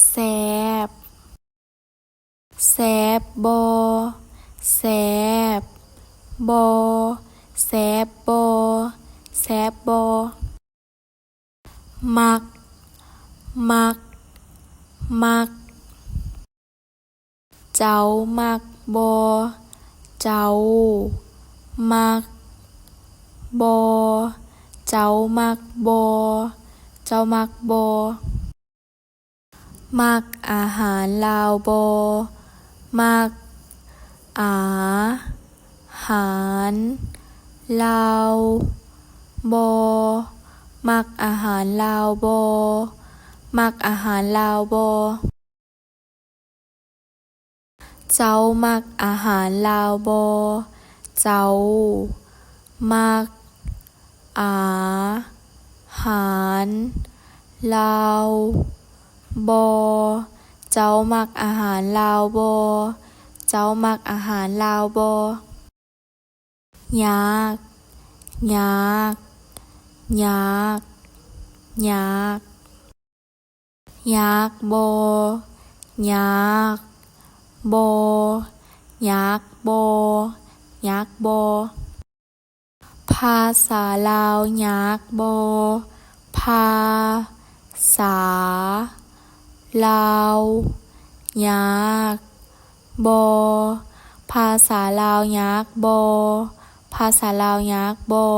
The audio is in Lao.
ແຊບ ແຊບບໍ່ ແຊບບໍ່ ແຊບບໍ່ ແຊບບໍ່. ມັກ ມັກ ມັກ. ເຈົ້າມັກບໍ່ ເຈົ້າມັກບໍ່ ເຈົ້າມັກບໍ່ ເຈົ້າມັກບໍ່. ມັກອາຫານລາວບໍ່ ມັກອາຫານລາວບໍ່ ມັກອາຫານລາວບໍ່ ມັກອາຫານລາວບໍ່. ເຈົ້າມັກອາຫານລາວບໍ່ ເຈົ້າມັກອາຫານລາວບໍ່ ເຈົ້າມັກອາຫານລາວບໍ່ ເຈົ້າມັກອາຫານລາວບໍ່. ຢາກ ຢາກ ຢາກ ຢາກ. ຢາກບໍ່ ຢາກບໍ່ ຢາກບໍ່ ຢາກບໍ່. ພາສາລາວ ຢາກບໍ່ ພາສາລາວ ຢາກບໍ່ ພາສາລາວ ຢາກບໍ່ ພາສາລາວ ຢາກບໍ່.